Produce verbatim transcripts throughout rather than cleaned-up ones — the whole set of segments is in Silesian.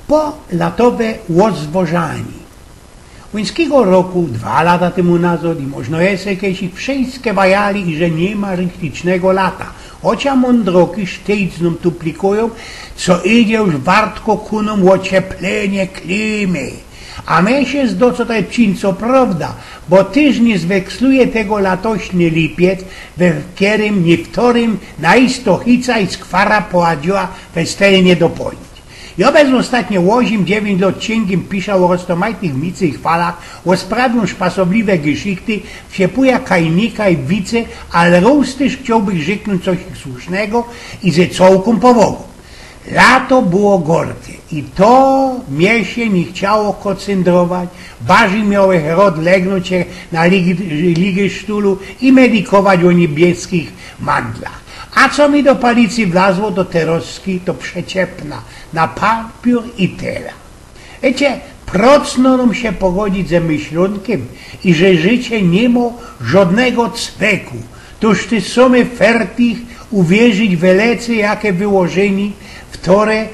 Polatowe ôzwożaniy. Ôńskigo roku, dwa lata tymu nazŏd i możno jeszcze kejś wszyjske wajali, iże niy ma richtycznego lata. Ôcia mōndroki sztyjc nōm tu plikujōm, co idzie już wartko ku nōm ôcieplynio klimy. A mie sie zdo, co to je cińco prŏwda, bo tyż niy zweksluje tego latośny lipiec, we kerym niywtorym na istochica i skwara poładziła festelnie do pōńć. Jŏ bez ôstatnio ôziym, dziewiyńć lŏt ciyngiym piszoł ô roztōmajtych micych falach, ôsprawiōm szpasowliwe geszichty, sie puja kajnika i wice, ale rōz tyż chciołbych rzyknōńć coś słusznego i ze cołkōm powogōm. Lato było gorke i to mie sie niy chciało kocyndrować, bardzij miołech rŏd legnōńć sie na ligi-, ligysztulu i medikować ô niybieskich mandlach. A co mi do palicy wlazło, to terŏzki to przeciepna na papiōr i tela. Wiycie, procno nōm sie pogodzić ze myślōnkiym, iże życie niy mo żŏdnego cweku. Tōż tyż sōm fertich uwierzić we lecy jake wyłożyni, wtore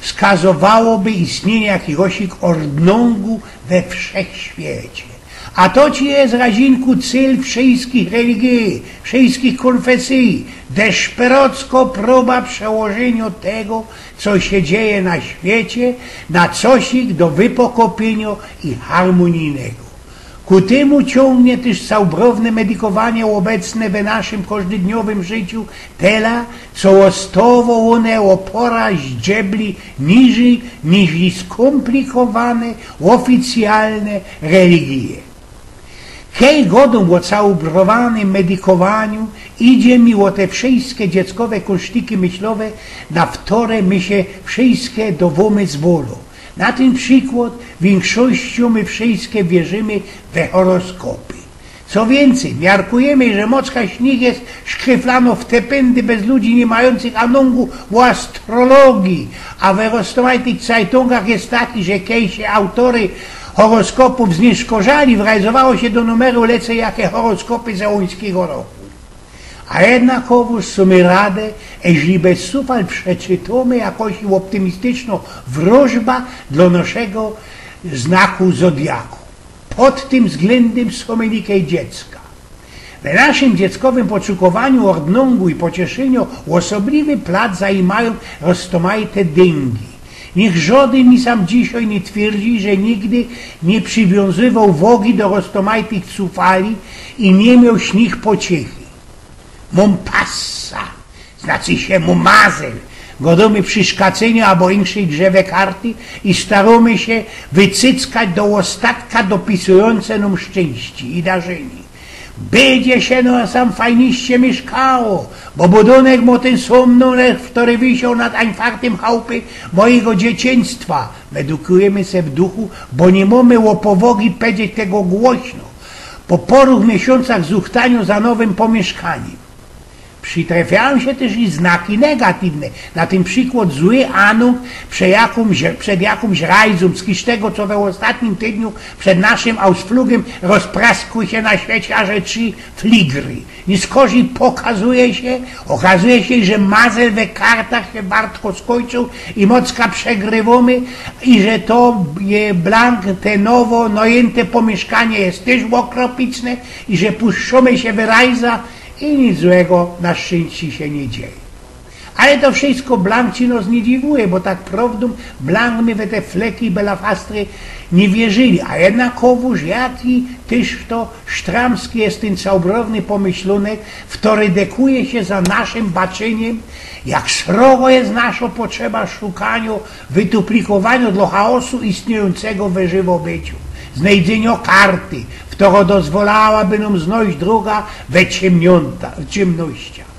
skazowałoby istniynie jakigoś ordnōngu we wszechświecie. A to ci je, Razinku, cyl wszyjskich religii, wszyjskich kōnfesyji, deszperocko proba przełożyniŏ tego, co sie dzieje na świecie, na cosik do wypokopiyniŏ i harmōnijnego. Ku tymu ciōngnie tyż całobrowne medikowanie ôbecne we naszym kożdydniowym życiu, tela, co ôstowŏ ône ô pŏra zdziebli niżyj niźli skōmplikowane, ôficjalne religie. Kej godōm ô całobrownym medikowaniu, idzie mi ô te wszyjske dzieckowe kōnsztyki myślowe, na wtore my sie wszyjske dŏwōmy zwolŏ. Na tyn przikłŏd wiynkszościōm my wszyjske wierzymy we horoskopy. Co wiyncyj, miarkujymy, iże mocka śniyg je szkryflano w te pyndy bez ludzi niy majōncych anōngu ô astrologii, a we roztōmajtych cajtōngach je taki, że kej sie autōry horoskopōw zniynszkorzali, wrajzowało sie do numeru lecy jake horoskopy ze ôńskigo roku. A jednakowōż sōm rady, eźli bez sufal przeczytōmy jakŏś ôptymistycznŏ wrōżba dlŏ naszego znaku zodiaku. Pod tym wzglyndym sōm my nikej dziecka. We naszym dzieckowym poczukowaniu, ordnōngu i pocieszyniu ôsobliwy plac zajmajōm roztōmajte dyngi. Niych żŏdyn mi sam dzisiej niy twierdzi, że nigdy niy przywiōnzywoł wogi do roztōmajtych sufali i niy mioł z nich pociechy. Mōm passa, znaczy sie mōm mazel, godōmy przi szkacyniu abo inkszyj grze we karty i starōmy sie wycyckać do ôstatka dopisujōnce nōm szczyńście i darzynie. Bydzie sie no sam fajniście miyszkało, bo budōnek mo tyn sōm numer, wtory wisioł nad ańfartym chałpy mojigo dzieciyństwa. Medykujymy se w duchu, bo niy mōmy ôpowogi powiedzieć tego głośno. Po pŏru miesiōncach zuchtaniŏ za nowym pōmiyszkaniym. Przitrefiajōm sie tyż i znaki negatiywne, na tyn przikłŏd zły anōnk przed jakōmś, przed jakōmś rajzōm, z tego, co we ôstatnim tydniu przed naszym ausflugym rozpraskły sie na świecie aże trzi fligry. Niskorzij pokazuje sie, ôkazuje sie, że mazel we kartach sie wartko skōńczył i mocka przegrywōmy, i że to je blank, te nowo nojynte pōmiyszkanie je tyż ôkropicne, i że puszczōmy sie we rajza i nic złego na szczyńście sie niy dzieje. Ale to wszysko blank ci nos niy dziwuje, bo tak prowdōm blank my we te fleki i belafastry niy wierzyli, a jednakowōż jaki tyż to sztramski je tyn całobrowny pōmyślōnek, wtory dekuje sie za naszym baczyniym, jak srogo je naszŏ potrzeba szukaniŏ wytuplikowaniŏ dlŏ chaosu istniyjōncego we żywobyciu, znejdzeniŏ karty, wtoro dozwolałaby nōm znojś droga we ciymniōnta, we ciymnościach.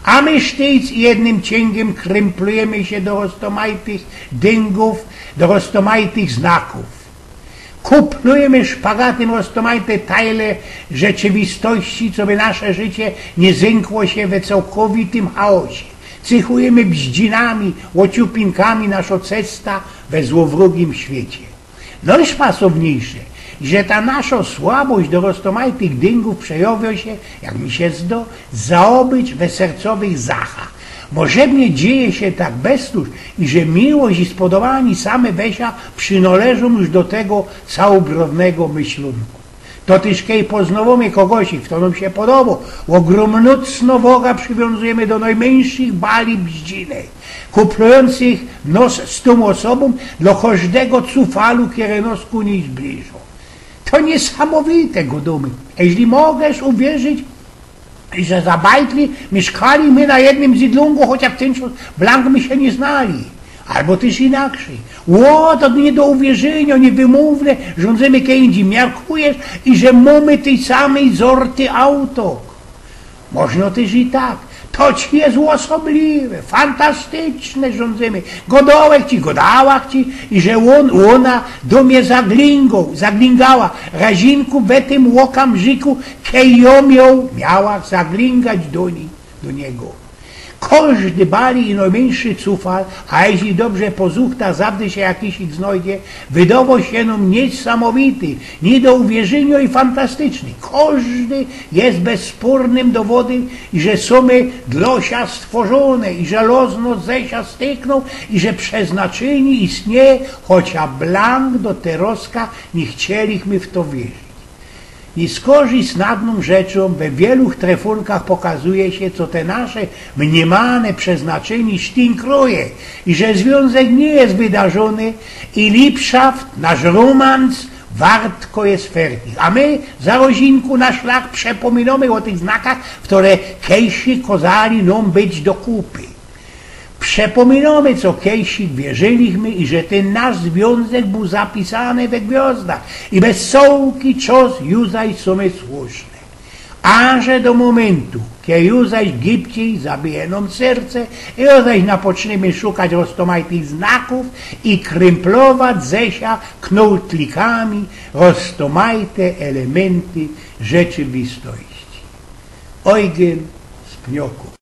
A my sztyjc i jednym ciyngiym krymplujymy sie do roztōmajtych dyngōw, do roztōmajtych znakōw. Kuplujymy szpagatym roztōmajte tajle rzeczywistości, coby nasze życie niy zynkło sie we cołkowitym chaosie. Cychujymy bździnami, ôciupinkami naszŏ cesta we złowrogim świecie. Nojszpasowniejsze, że ta naszŏ słabość do roztōmajtych dyngōw przejawiŏ sie, jak mi sie zdo, zaobycz we sercowych zachach. Może mie dzieje sie tak bez tusz, iże miłość i spodobanie same we sia przynŏleżōm już do tego całobrōwnego myślōnku. To tyż kej poznŏwōmy kogosik, fto nōm sie podobŏ, ôgrōmnōcnŏ woga prziywiōnzujymy do nojmyńszych bali bździny, kuplōnczych nos z tōm ôsobōm dlŏ kożdego cufalu, kere nos ku nij zbliżŏ. To niysamowite, godōmy. Jeźli możysz uwierzić, że za bajtli miyszkali my na jednym zydlōnku, chociŏż w tyn czas blank my sie niy znali. Abo tyż inaczyj. Ô, to niy do uwierzyniŏ, niywymōwne, że ōn ze mie kej indzij miarkujesz i że mōmy tyj samej zorty auto. Możno tyż i tak. To ci je ôsobliwe, fantastyczne, że ōn ze mie godołech ci, godałach ci i że ôn, ôna do mie zaglingŏł, zaglingała. Razinku we tym ôkamrziku, kej jŏ mioł, miałach zaglingać do nij, do niego. Kożdy bali i nojmyńszy cufal, a jeźli dobrze pozuchtŏ, zawdy sie jakisik znojdzie, wydŏwŏ sie nōm niysamowity, niy do uwierzyniŏ i fantastyczny. Kożdy je bezspōrnym dowodym, iże sōm my dlŏ sia stworzōne, iże los nos ze sia styknōł, iże przeznaczynie istnieje, chociŏż blank do terŏzka niy chcielichmy w to wierzić. Niyskorzij snadnōm rzeczōm we wielu trefōnkach pokazuje sie, co te nasze mniymowane przeznaczynie sztinkruje i że zwiōnzek niy je wydarzōny i lipsza nasz rōmans wartko je fertich. A my za rozinku na szlach przepōminōmy ô tych znakach, ftory kejsik kozali nōm być do kupy. Przepōminōmy, co kejsik wierzylichmy i że tyn nasz zwiōnzek bōł zapisany we gwiŏzdach i bez cołki czas ju zaś sōm my słuszne. Aże do mōmyntu, kej ju zaś gibcij zabije nōm serce i ju zaś napŏcznymy szukać roztōmajtych znakōw i krymplować ze sia knōłtlikami roztōmajte elemynty rzeczywistości. Ojgyn z Pniokōw.